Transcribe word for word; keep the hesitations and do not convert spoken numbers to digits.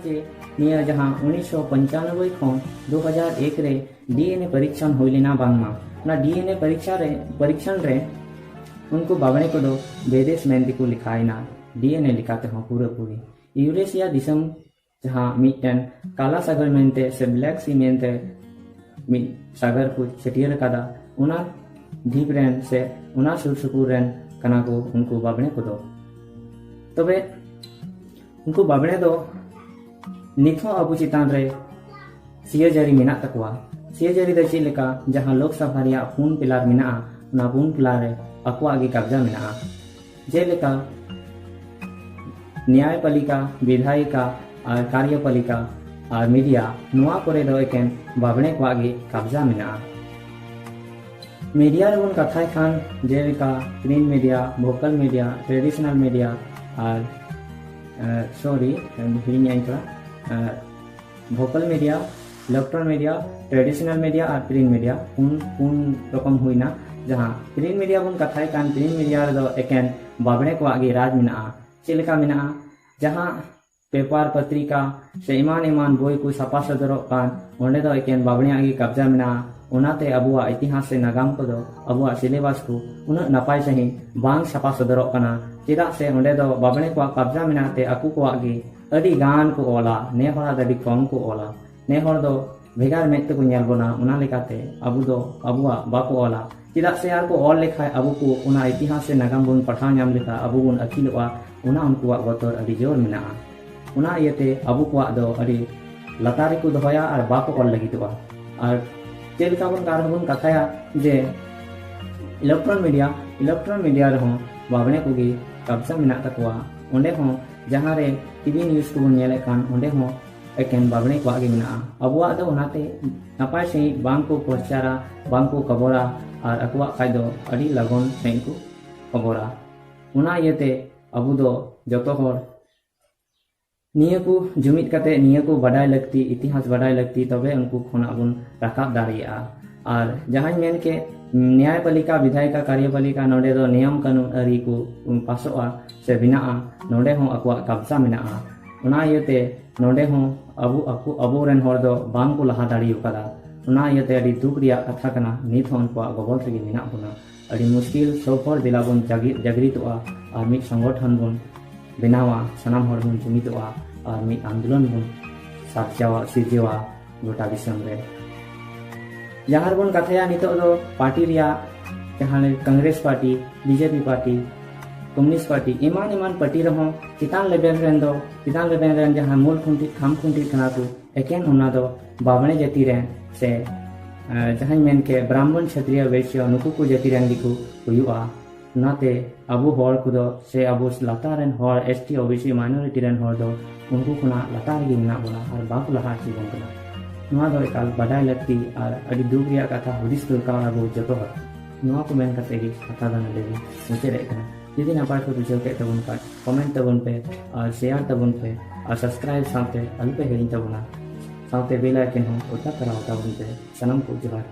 ᱡᱮ ᱱᱤᱭᱟᱹ ᱡᱟᱦᱟᱸ ᱩᱱᱤᱥᱥᱚ ᱯᱚᱧᱪᱟᱱᱚᱵᱵᱳᱭ ᱠᱷᱚᱱ ᱫᱩ ᱦᱟᱡᱟᱨ ᱮᱠ ᱨᱮ ᱰᱤ ᱮᱱ ᱮ ᱯᱚᱨᱤᱠᱥᱚᱱ ᱦᱩᱭ ᱞᱮᱱᱟ ᱵᱟᱝᱢᱟ, ᱚᱱᱟ ᱰᱤ ᱮᱱ ᱮ ᱯᱚᱨᱤᱠᱥᱟ ᱨᱮ, ᱯᱚᱨᱤᱠᱥᱚᱱ ᱨᱮ ᱩᱱᱠᱩ ᱵᱟᱵᱽᱬᱮ ᱠᱚᱫᱚ ᱵᱮᱫᱮᱥ ᱢᱮᱱ ᱛᱮᱠᱚ ᱞᱮᱠᱷᱟᱭᱮᱱᱟ, ᱰᱤ ᱮᱱ ᱮ ᱞᱮᱠᱟ ᱛᱮᱦᱚᱸ ᱯᱩᱨᱟᱹᱯᱩᱨᱤ᱾ ᱤᱭᱩᱨᱮᱥᱤᱭᱟ ᱫᱤᱥᱚᱢ ᱡᱟᱦᱟᱸ ᱢᱤᱫᱴᱮᱱ ᱠᱟᱞᱟ ᱥᱟᱜᱚᱨ ᱢᱮᱱᱛᱮ ᱥᱮ Black Sea ᱢᱮᱱᱛᱮ ᱢᱤᱫ ᱥᱟᱜᱚᱨ ᱠᱚ ᱪᱷᱟᱹᱴᱭᱟᱹᱨ ᱟᱠᱟᱫᱟ, ᱚᱱᱟ ᱰᱷᱤᱯ ᱨᱮᱱ ᱥᱮ ᱚᱱᱟ ᱥᱩᱨ ᱥᱩᱯᱩᱨ ᱨᱮᱱ ᱠᱟᱱᱟ ᱠᱚ ᱩᱱᱠᱩ ᱵᱟᱵᱽᱬᱮ ᱠᱚᱫᱚ᱾ ᱛᱚᱵᱮ ᱩᱱᱠᱩ ᱵᱟᱵᱽᱬᱮ ᱫᱚ ᱱᱤᱛ ᱦᱚᱸ ᱟᱵᱚ ᱪᱮᱛᱟᱱ ᱨᱮ ᱥᱤᱭᱟᱹᱡᱟᱹᱨᱤ ᱢᱮᱱᱟᱜ ᱛᱟᱠᱚᱣᱟ᱾ ᱥᱤᱭᱟᱹᱡᱟᱹᱨᱤ ᱫᱚ ᱪᱮᱫ ᱞᱮᱠᱟ? ᱡᱟᱦᱟᱸ ᱞᱳᱠᱥᱚᱵᱷᱟ ᱨᱮᱭᱟᱜ ᱯᱩᱱ ᱯᱤᱞᱟᱨ ᱢᱮᱱᱟᱜᱼᱟ, ᱚᱱᱟ ᱯᱩᱱ ᱯᱤᱞᱟᱨ ᱨᱮ ᱟᱠᱚᱣᱟᱜ ᱜᱮ ᱠᱟᱵᱽᱡᱟ ᱢᱮᱱᱟᱜᱼᱟ᱾ ᱡᱮᱞᱮᱠᱟ ᱱᱮᱭᱟᱭᱯᱟᱞᱤᱠᱟ, ᱵᱤᱫᱷᱟᱭᱤᱠᱟ ᱟᱨ ᱠᱟᱨᱭᱚᱯᱟᱞᱤᱠᱟ ᱟᱨ ᱢᱤᱰᱤᱭᱟ, ᱱᱚᱣᱟ ᱠᱚᱨᱮ ᱫᱚ ᱮᱠᱮᱱ ᱵᱟᱵᱽᱬᱮ ᱠᱚᱣᱟᱜ ᱜᱮ ᱠᱟᱵᱽᱡᱟ ᱢᱮᱱᱟᱜᱼᱟ᱾ ᱢᱤᱰᱤᱭᱟ ᱨᱮᱵᱚᱱ ᱠᱟᱛᱷᱟᱭ ᱠᱷᱟᱱ, ᱡᱮᱞᱮᱠᱟ print media, vocal media, traditional media ᱟᱨ, ᱥᱚᱨᱤ, ᱦᱤᱲᱤᱧ ᱟᱹᱧ ᱛᱷᱚᱲᱟ, vocal media, electron media, traditional media ᱟᱨ ᱯᱨᱤᱱᱴ ᱢᱤᱰᱤᱭᱟ, ᱯᱩᱱ, ᱯᱩᱱ ᱨᱚᱠᱚᱢ ᱦᱩᱭᱱᱟ᱾ ᱡᱟᱦᱟᱸ ᱯᱨᱤᱱᱴ ᱢᱤᱰᱤᱭᱟ ᱵᱚᱱ ᱠᱟᱛᱷᱟᱭ ᱠᱟᱱ, ᱯᱨᱤᱱᱴ ᱢᱤᱰᱤᱭᱟ ᱨᱮᱫᱚ ᱮᱠᱮᱱ ᱵᱟᱵᱽᱬᱮ ᱠᱚᱣᱟᱜ ᱜᱮ ᱨᱟᱡᱽ ᱢᱮᱱᱟᱜᱼᱟ᱾ ᱪᱮᱫ ᱞᱮᱠᱟ ᱢᱮᱱᱟᱜᱼᱟ? ᱡᱟᱦᱟᱸ ᱯᱮᱯᱟᱨ, ᱯᱚᱛᱨᱤᱠᱟ ᱥᱮ ᱮᱢᱟᱱ ᱮᱢᱟᱱ ᱵᱳᱭ ᱠᱚ ᱥᱟᱯᱟ ᱥᱚᱫᱚᱨᱚᱜ ᱠᱟᱱ, ᱚᱸᱰᱮ ᱫᱚ ᱮᱠᱮᱱ ᱵᱟᱵᱽᱬᱮᱭᱟᱜ ᱜᱮ ᱠᱟᱵᱽᱡᱟ ᱢᱮᱱᱟᱜᱼᱟ᱾ ᱚᱱᱟᱛᱮ ᱟᱵᱚᱣᱟᱜ ᱤᱛᱤᱦᱟᱥ ᱥᱮ ᱱᱟᱜᱟᱢ ᱠᱚᱫᱚ, ᱟᱵᱚᱣᱟᱜ ᱥᱤᱞᱮᱵᱟᱥ ᱠᱚ ᱩᱱᱟᱹᱜ ᱱᱟᱯᱟᱭ ᱥᱟᱺᱦᱤᱡ ᱵᱟᱝ ᱥᱟᱯᱟ ᱥᱚᱫᱚᱨᱚᱜ ᱠᱟᱱᱟ᱾ ᱪᱮᱫᱟᱜ ᱥᱮ ᱚᱸᱰᱮ ᱫᱚ ᱵᱟᱵᱽᱬᱮ ᱠᱚᱣᱟᱜ ᱠᱟᱵᱽᱡᱟ ᱢᱮᱱᱟᱜ ᱛᱮ ᱟᱠᱚ ᱠᱚᱣᱟᱜ ᱜᱮ ᱟᱹᱰᱤ ᱜᱟᱱ ᱠᱚ ᱚᱞᱟ, ᱱᱮ ᱦᱚᱲᱟᱜ ᱫᱚ ᱟᱹᱰᱤ ᱠᱚᱢ ᱠᱚ ᱚᱞᱟ᱾ ᱱᱮ ᱦᱚᱲ ᱫᱚ ᱵᱷᱮᱜᱟᱨ ᱢᱮᱫ ᱛᱮᱠᱚ ᱧᱮᱞ ᱵᱚᱱᱟ, ᱚᱱᱟ ᱞᱮᱠᱟᱛᱮ ᱟᱵᱚ ᱫᱚ ᱟᱵᱚᱣᱟᱜ ᱵᱟᱠᱚ ᱚᱞᱟ᱾ ᱪᱮᱫᱟᱜ ᱥᱮ ᱟᱨ ᱠᱚ ᱚᱞ ᱞᱮᱠᱷᱟᱡ ᱟᱵᱚ ᱠᱚ ᱚᱱᱟ ᱤᱛᱤᱦᱟᱥ ᱥᱮ ᱱᱟᱜᱟᱢ ᱵᱚᱱ ᱯᱟᱲᱦᱟᱣ ᱧᱟᱢ ᱞᱮᱠᱷᱟᱡ ᱟᱵᱚ ᱵᱚᱱ ᱟᱹᱠᱤᱞᱚᱜᱼᱟ, ᱚᱱᱟ ᱩᱱᱠᱩᱣᱟᱜ ᱵᱚᱛᱚᱨ ᱟᱹᱰᱤ ᱡᱳᱨ ᱢᱮᱱᱟᱜᱼᱟ᱾ ᱚᱱᱟ ᱤᱭᱟᱹᱛᱮ ᱟᱵᱚ ᱠᱚᱣᱟᱜ ᱫᱚ ᱟᱹᱰᱤ ᱞᱟᱛᱟᱨ ᱨᱮᱠᱚ ᱫᱚᱦᱚᱭᱟ ᱟᱨ ᱵᱟᱠᱚ ᱚᱞ ᱞᱟᱹᱜᱤᱫᱚᱜᱼᱟ᱾ ᱟᱨ ᱪᱮᱫ ᱞᱮᱠᱟ ᱵᱚᱱ ᱟᱨᱦᱚᱸ ᱵᱚᱱ ᱠᱟᱛᱷᱟᱭᱟ ᱡᱮ ᱤᱞᱮᱠᱴᱨᱚᱱ ᱢᱤᱰᱤᱭᱟ, ᱤᱞᱮᱠᱴᱨᱚᱱ ᱢᱤᱰᱤᱭᱟ ᱨᱮᱦᱚᱸ ᱵᱟᱵᱽᱬᱮ ᱠᱚᱜᱮ ᱠᱟᱵᱽᱡᱟ ᱢᱮᱱᱟᱜ ᱛᱟᱠᱚᱣᱟ᱾ ᱚᱸᱰᱮ ᱦᱚᱸ ᱡᱟᱦᱟᱸ ᱨᱮ ᱴᱤᱵᱷᱤ ᱱᱤᱭᱩᱡᱽ ᱠᱚᱵᱚᱱ ᱧᱮᱞᱮᱫ ᱠᱟᱱ, ᱚᱸᱰᱮ ᱦᱚᱸ ᱮᱠᱮᱱ ᱵᱟᱵᱽᱬᱮ ᱠᱚᱣᱟᱜ ᱜᱮ ᱢᱮᱱᱟᱜᱼᱟ᱾ ᱟᱵᱚᱣᱟᱜ ᱫᱚ ᱚᱱᱟᱛᱮ ᱱᱟᱯᱟᱭ ᱥᱟᱺᱦᱤᱡ ᱵᱟᱝ ᱠᱚ ᱯᱨᱚᱪᱟᱨᱟ, ᱵᱟᱝ ᱠᱚ ᱠᱷᱚᱵᱚᱨᱟ, ᱟᱨ ᱟᱠᱚᱣᱟᱜ ᱠᱷᱟᱡ ᱫᱚ ᱟᱹᱰᱤ ᱞᱚᱜᱚᱱ ᱥᱟᱺᱦᱤᱡ ᱠᱚ ᱠᱷᱚᱵᱚᱨᱟ᱾ ᱚᱱᱟ ᱤᱭᱟᱹᱛᱮ ᱟᱵᱚ ᱫᱚ ᱡᱚᱛᱚ ᱦᱚᱲ ᱱᱤᱭᱟᱹ ᱠᱚ ᱡᱩᱢᱤᱫ ᱠᱟᱛᱮ ᱱᱤᱭᱟᱹ ᱠᱚ ᱵᱟᱰᱟᱭ ᱞᱟᱹᱠᱛᱤ, ᱤᱛᱤᱦᱟᱥ ᱵᱟᱰᱟᱭ ᱞᱟᱹᱠᱛᱤ, ᱛᱚᱵᱮ ᱩᱱᱠᱩ ᱠᱷᱚᱱᱟᱜ ᱵᱚᱱ ᱨᱟᱠᱟᱵ ᱫᱟᱲᱮᱭᱟᱜᱼᱟ᱾ ᱟᱨ ᱡᱟᱦᱟᱸᱧ ᱢᱮᱱ ᱠᱮᱫ, ᱱᱮᱭᱟᱭᱯᱟᱞᱤᱠᱟ, ᱵᱤᱫᱷᱟᱭᱤᱠᱟ, ᱠᱟᱨᱭᱚᱯᱟᱞᱤᱠᱟ, ᱱᱚᱰᱮ ᱫᱚ ᱱᱤᱭᱚᱢ ᱠᱟᱹᱱᱩᱱ ᱟᱹᱨᱤ ᱠᱚ ᱯᱟᱥᱚᱜᱼᱟ ᱥᱮ ᱵᱮᱱᱟᱜᱼᱟ, ᱱᱚᱰᱮ ᱦᱚᱸ ᱟᱠᱚᱣᱟᱜ ᱠᱟᱵᱽᱡᱟ ᱢᱮᱱᱟᱜᱼᱟ᱾ ᱚᱱᱟ ᱤᱭᱟᱹᱛᱮ ᱱᱚᱰᱮ ᱦᱚᱸ ᱟᱵᱚ, ᱟᱠᱚ, ᱟᱵᱚᱨᱮᱱ ᱦᱚᱲ ᱫᱚ ᱵᱟᱝ ᱠᱚ ᱞᱟᱦᱟ ᱫᱟᱲᱮ ᱟᱠᱟᱫᱟ᱾ ᱚᱱᱟ ᱤᱭᱟᱹᱛᱮ ᱟᱹᱰᱤ ᱫᱩᱠ ᱨᱮᱭᱟᱜ ᱠᱟᱛᱷᱟ ᱠᱟᱱᱟ, ᱱᱤᱛ ᱦᱚᱸ ᱩᱱᱠᱩᱣᱟᱜ ᱜᱚᱵᱚᱞ ᱨᱮᱜᱮ ᱢᱮᱱᱟᱜ ᱵᱚᱱᱟ᱾ ᱟᱹᱰᱤ ᱢᱩᱥᱠᱤᱞ, ᱥᱚᱵ ᱦᱚᱲ ᱫᱮᱞᱟ ᱵᱚᱱ ᱡᱟᱜᱤ-, ᱡᱟᱜᱽᱨᱤᱛᱚᱜᱼᱟ ᱟᱨ ᱢᱤᱫ ᱥᱚᱝᱜᱚᱴᱷᱚᱱ ᱵᱚᱱ ᱵᱮᱱᱟᱣᱟ, ᱥᱟᱱᱟᱢ ᱦᱚᱲ ᱵᱚᱱ ᱡᱩᱢᱤᱫᱚᱜᱼᱟ ᱟᱨ ᱢᱤᱫ ᱟᱱᱫᱳᱞᱚᱱ ᱵᱚᱱ ᱥᱟᱨᱡᱟᱣᱟ, ᱥᱤᱨᱡᱟᱹᱣᱟ ᱜᱚᱴᱟ ᱫᱤᱥᱚᱢ ᱨᱮ᱾ ᱡᱟᱦᱟᱸ ᱨᱮᱵᱚᱱ ᱠᱟᱛᱷᱟᱭᱟ ᱱᱤᱛᱚᱜ ᱫᱚ ᱯᱟᱨᱴᱤ ᱨᱮᱭᱟᱜ, ᱡᱟᱦᱟᱸ Congress party, BJP party, communist party, ᱮᱢᱟᱱ ᱮᱢᱟᱱ ᱯᱟᱨᱴᱤ ᱨᱮᱦᱚᱸ ᱪᱮᱛᱟᱱ ᱞᱮᱵᱮᱞ ᱨᱮᱱ ᱫᱚ, ᱪᱮᱛᱟᱱ ᱞᱮᱵᱮᱞ ᱨᱮᱱ ᱡᱟᱦᱟᱸ ᱢᱩᱞ ᱠᱷᱩᱱᱴᱤ, ᱠᱷᱟᱢ ᱠᱷᱩᱱᱴᱤ ᱠᱟᱱᱟ ᱠᱚ, ᱮᱠᱮᱱ ᱚᱱᱟ ᱫᱚ ᱵᱟᱢᱲᱮ ᱡᱟᱹᱛᱤ ᱨᱮᱱ ᱥᱮ, ᱮ, ᱡᱟᱦᱟᱸᱧ ᱢᱮᱱ ᱠᱮᱫ ᱵᱨᱟᱦᱢᱚᱱ, ᱪᱷᱟᱛᱨᱤᱭᱚ, ᱵᱳᱭᱥᱭᱚ, ᱱᱩᱠᱩ ᱠᱚ ᱡᱟᱹᱛᱤ ᱨᱮᱱ ᱜᱮᱠᱚ ᱦᱩᱭᱩᱜᱼᱟ᱾ ᱚᱱᱟᱛᱮ ᱟᱵᱚ ᱦᱚᱲ ᱠᱚᱫᱚ ᱥᱮ ᱟᱵᱚ ᱞᱟᱛᱟᱨ ᱨᱮᱱ ᱦᱚᱲ, S T, O B C, majority ᱨᱮᱱ ᱦᱚᱲ ᱫᱚ ᱩᱱᱠᱩ ᱠᱷᱚᱱᱟᱜ ᱞᱟᱛᱟᱨ ᱨᱮᱜᱮ ᱢᱮᱱᱟᱜ ᱵᱚᱱᱟ ᱟᱨ ᱵᱟᱠᱚ ᱞᱟᱦᱟ ᱦᱚᱪᱚ ᱵᱚᱱ ᱠᱟᱱᱟ᱾ ᱱᱚᱣᱟ ᱫᱚ ᱮᱠᱟᱞ ᱵᱟᱰᱟᱭ ᱞᱟᱹᱠᱛᱤ ᱟᱨ ᱟᱹᱰᱤ ᱫᱩᱠ ᱨᱮᱭᱟᱜ ᱠᱟᱛᱷᱟ, ᱦᱩᱫᱤᱥ ᱫᱚᱨᱠᱟᱨ ᱟᱵᱚ ᱡᱚᱛᱚ ᱦᱚᱲ᱾ ᱱᱚᱣᱟ ᱠᱚ ᱢᱮᱱ ᱠᱟᱛᱮ ᱜᱮ ᱠᱟᱛᱷᱟ ᱫᱚ ᱱᱚᱰᱮ ᱜᱮ ᱢᱩᱪᱟᱹᱫ ᱮᱫ ᱠᱟᱱᱟ᱾ ᱡᱩᱫᱤ ᱱᱟᱯᱟᱭ ᱯᱮ ᱵᱩᱡᱷᱟᱹᱣ ᱠᱮᱫ ᱛᱟᱵᱚᱱ ᱠᱷᱟᱱ, ᱠᱚᱢᱮᱱᱴ ᱛᱟᱵᱚᱱ ᱯᱮ ᱟᱨ ᱥᱮᱭᱟᱨ ᱛᱟᱵᱚᱱ ᱯᱮ ᱟᱨ ᱥᱟᱵᱥᱠᱨᱟᱭᱤᱵ ᱥᱟᱶᱛᱮ ᱟᱞᱚ ᱯᱮ ᱦᱤᱲᱤᱧ ᱛᱟᱵᱚᱱᱟ᱾ ᱥᱟᱶᱛᱮ ᱵᱮᱞ ᱟᱭᱠᱚᱱ ᱦᱚᱸ ᱚᱴᱟᱜ ᱛᱚᱨᱟᱣ ᱛᱟᱵᱚᱱ ᱯᱮ᱾ ᱥᱟᱱᱟᱢ ᱠᱚ ᱡᱚᱦᱟᱨ᱾